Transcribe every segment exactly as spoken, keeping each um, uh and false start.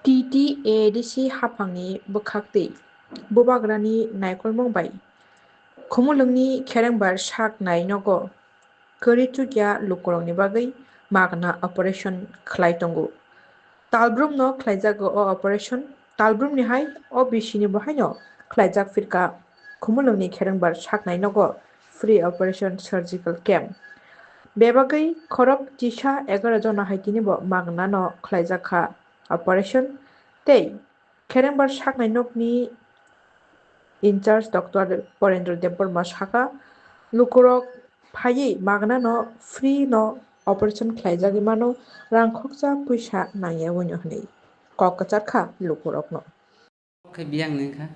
T T A D C haphangni bwkhaktwi bubagrani naikolmung bai Khumulwngni Kherengbar sak nai nogo kwrwi chukya lukurokni bagwi magna operation khlai tongo. Talbrumno khlaijago o operation, talbrumni hai o bisini bo haino khlaijak phirkha Khumulwngni Kherengbar sak nai nogo free operation surgical camp. Bebagwi khorok chisa egaroh jona hai tini bo magnano khlaijakha operation tei Kherengbar saknai nokni in charge Doctor Porendra Debbarma saka, lukurok phaiwi magnano free no operation khlaijagwi mano, rang khoksa puisa nangya wino hwnwi kok kwchar kha lukurokno. Khe biyang ni kha?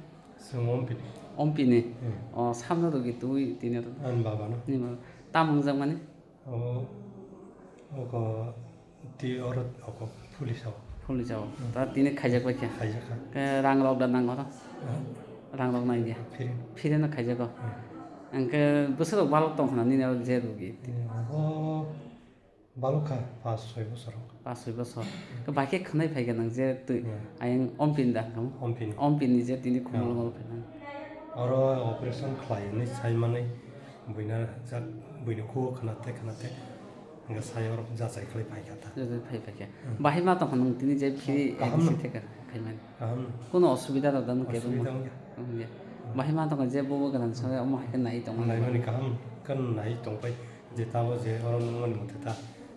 Chwng Ompini. Ompini? Hmm. O, samno rwgwi twi tini ro. Ani baba no. Ni baba. Tamo wngjakmani? O, oko ti oro oko police o. Police o. Hmm. Ta tini khaijak bai kha? Khaijak kha. Ke rang rok da nang oro? Hmm. Rang rok nai dia? Phiri. Phiri no khaijak o? Hmm. Angke bwswk rok balok tong khna nini oro je rwgwi? Hmm, abo Balok kha, paanch soi bosor. Paanch soi bosor. Khe bai khe khwnai phai kha nang je twi Hmm. ayang Ompin da hwnkhe? Ompin. Ompin ni je tini Khumulwng Hmm. o phai nang. Oro operation khlai hwnwi sai manwi buina jak, buini khuo khna te khna te hwnkhe sai oro jachai khlai phai kha ta. Jachai phai phai kha. Hmm. Bahai ma tong kha nang tini je phiri Kaham. A D C theka khai mani. Kaham. Kuno osubida rok da nang kebo Osubida ma? Wngya. Wngya. Hmm. Bahai ma tong kha je bobo gwnang song omo hai khe nai tong mani. Nai mani kaham khe nai tong pai. Je tabo je oro nungmani mothe ta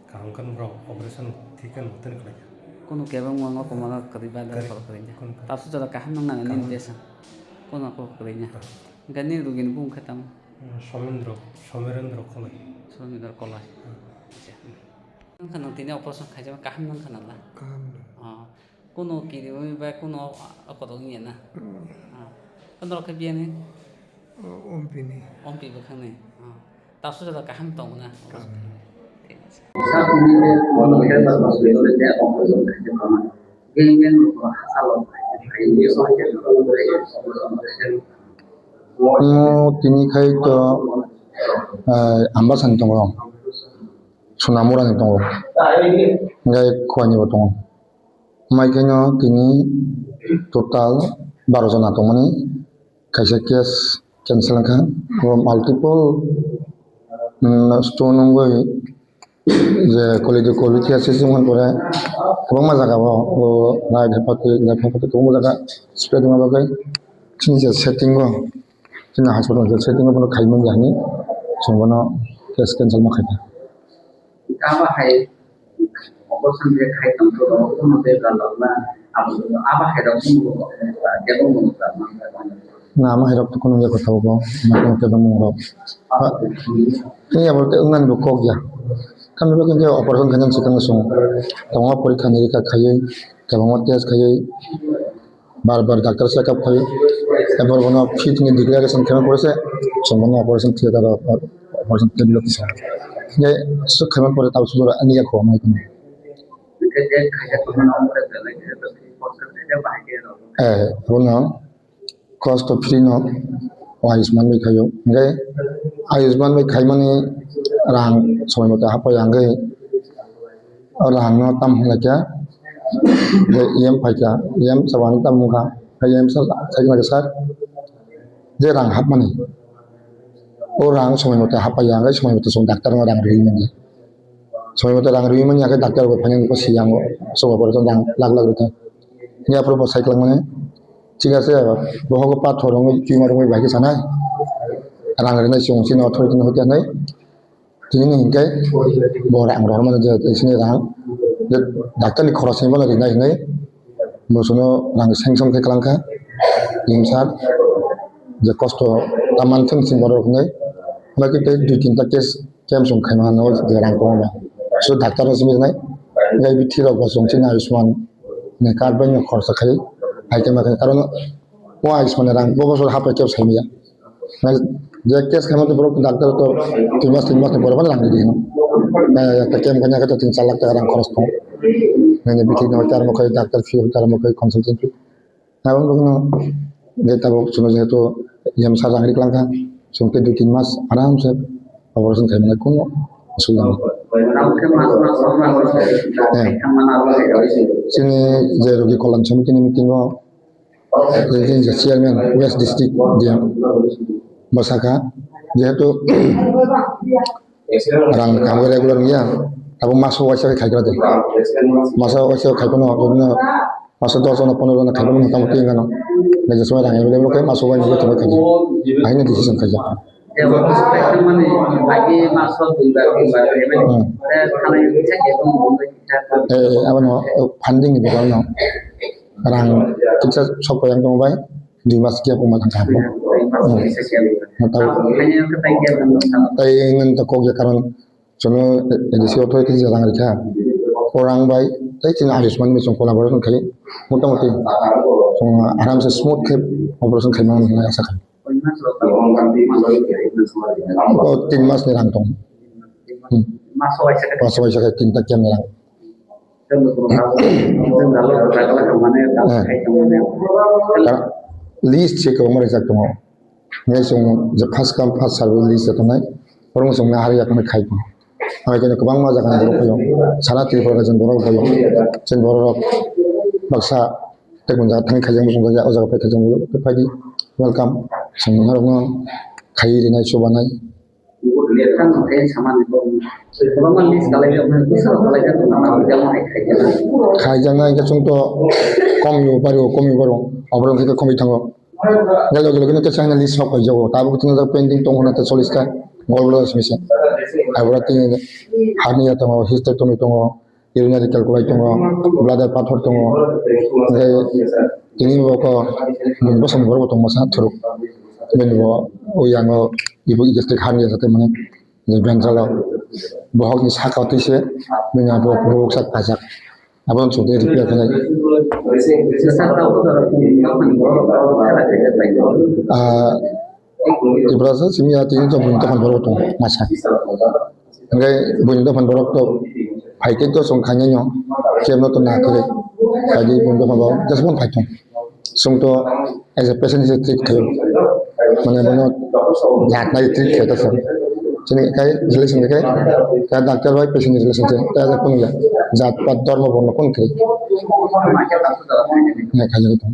kaham khe borok operation thik khe noteni khlai kha. Kunu kebengma wngma kwmala kwrwi ba da Kwrwi. Khoro kwrwi da. Kunu kwrwi. Tabuk jora kaham nang nang nini Kaham. Besa. Kunu kok kwrwi na. Kaham. Hwnkhe nini rugini bumung khe tamo? Hmm, Somendro, Somerendro Koloi. Somendro Koloi. Hmm. Acha. Wngkha nang tini operation khaijak kaham nang kha nang la? Kaham nang. Oh. Kuno kiriwi bai kuno kotor wngya na? Hmm. Ah. Kono khe biyani? O, Ompini. Ompi bwkhakni? Ah. Tabuk jora kaham tongo na? Kaham. Thik ache. Omo tini khai to, eh, Ambasani tongo, Sonamurani tongo, hingke Khowani bo tongo. Mai khe no tini total baro jona tongmani, kaisa case cancel wngkha, bo multiple, mm, stone wngwi je quality quality aswk wngmani pore kwbangma jaga o, o right hepatite, left hepatite kwbangma jaga spread wngma bagwi chini je setting o chini hospital je setting o bono khaimani hinwi chwng bono case cancel ma khaikha. Abo hai operation je khai tong khe, omo tei galak na, abo, abo hai rok tebo mo ta man. Na, amo hai rok to kunu ya kotha bo, na kunu tebo mo rok. Tei abo tei wngnani bo kok ya. Kami bo khe operation khainani swkang song. Tongo porikha nirikha khaiwi, kwbangma test khaiwi. Bar bar doctor check up khai, ebo bono fit ni declaration khaima pore se, chwng bono operation theater o, operation table o kisa. Hingke swk khaima pore tabuk sujura ani yak kho mai khe. Eh, bono cost of free no Ayushman bai khaio. Hingke Ayushman bai khaimani rang somoi mote hapoi ya hingke O rang no tam hwnlai kha, je E M phai kha, E M sabo ano tam wngkha, E M sa, sai kha sir, je rang hapmani, o rang somoi mote hapya, hingke somoi mote chwng doctor no rang riwi manya, somoi mote rang riwi manya khe doctor bo phainani khe siyango, sobo borok rang lakh lakh rwkha, hingke aphuru bo sai kwlangmani, thik ase, bohogo pathor wngwi, tumor wngwi bai khe sanai, rang rinai chwng chini authority no hoite hinwi. Tini hingke bo rang rohormani je sini rang, je doctor ni khoroksa ni bono rinai hinwi bo chwngno rang sanction khe kwlangkha, limsa je kosto ta manthung sini borok hinwi, hwnkhe tei dui tinta case camp chwng khaima hwnwi je rang tongo ba. So doctor no simi rinai, tei bithi rok bo chwng chini Ayushman ni card bai no khoroksa khai, hai khe ma khe karon o Ayushman ni rang bo bosor hapbai kebo sai manya. Nai je case khaima to borok doctor to dui mas tin mas ni borok rang di hino. Nai ekta camp kanya khe to tin char lakh taka rang khoros tongo. Nini bithi no charmo khai doctor fee charmo khai consultant fee. Abang bokno je tabuk chwngno jehetu E M sir rang ri kwlangkha, chwng tei dui tin mas aram se operation khai mannai, kunu aswk nang. Chini je rogi kolon samiti ni meeting o, je chairman West District dia bwsakha, jehetu rang kamo regular wngya, abo maso waisa khai kha de, maso waisa khai phano, maso dos jona pondro jona khai phano motamoti wngano, naijak sumai rang available khe maso waisa khai kha de, ahino decision khaijak. Hmm. Eh, eh, abono, eh, funding ni bwkha no rang kisa sok payang tong bai, dui mas khe puma thang kha. Hmm. Tei ngan ta kok ya karon, chwngno A D C authority rang rikha. O rang bai tei chini Ayushman bai chwng collaboration khai, motamoti chwng aram se smooth khe operation khai mano hinwi asa kha. O tin mas ni rang tong. Hmm. Maso waisa khe tinta camp ni rang. Eh. List se kwbangma rijak tongo. Ngai chwng je first come first serve list se tongnai. Oro chwng nahar ya tongnai khai tongo. Hai khe kwbangma jaga ni borok phaio. Sana Tripura ni borok phaio. Chini borok rok baksa tei kung jaga thani khaijak muchung jaga o jaga phai khaijak muchung phai di welcome. Chwng norok no khai rinai chubanai. Khaijaknai hwnkhe chwng to kom ni bari o, kom ni bari o, oborok hwnkhe komwi thango. Loge loge no kisa hwnwi list sok paijago. Tabuk tini jak pending tongo hwnwi tei chollish ta gol bloda simi se. Aibora tini hernia tongo, hysterectomy tongo, urinary calculi tongo, bladder pathor tongo. Hwnkhe tini bo ko bosong borok bo tongma sa thuruk. Bini bo o yango ibu gastric hernia jate mane. Ni benjalo bohok ni saka twi se bini abo borok sak pajak. Abo chwng tei repair khlai. Ah, Tiprasa simi ya tini to buini dophani borok tongo masa. Hwnkhe buini dophani borok to phai tei to chwng khainai no kebo no to na khe phai di buini dophani borok just bon phai thung. Chwng to as a patient hisabe treat khaio. Mane bono jat nai treat khaio ta chwng. Chini khai relation khai ta doctor bai patient relation khai ta jak tong ya. Jat pat dhormo borno kon khai. Ne khai jak tong.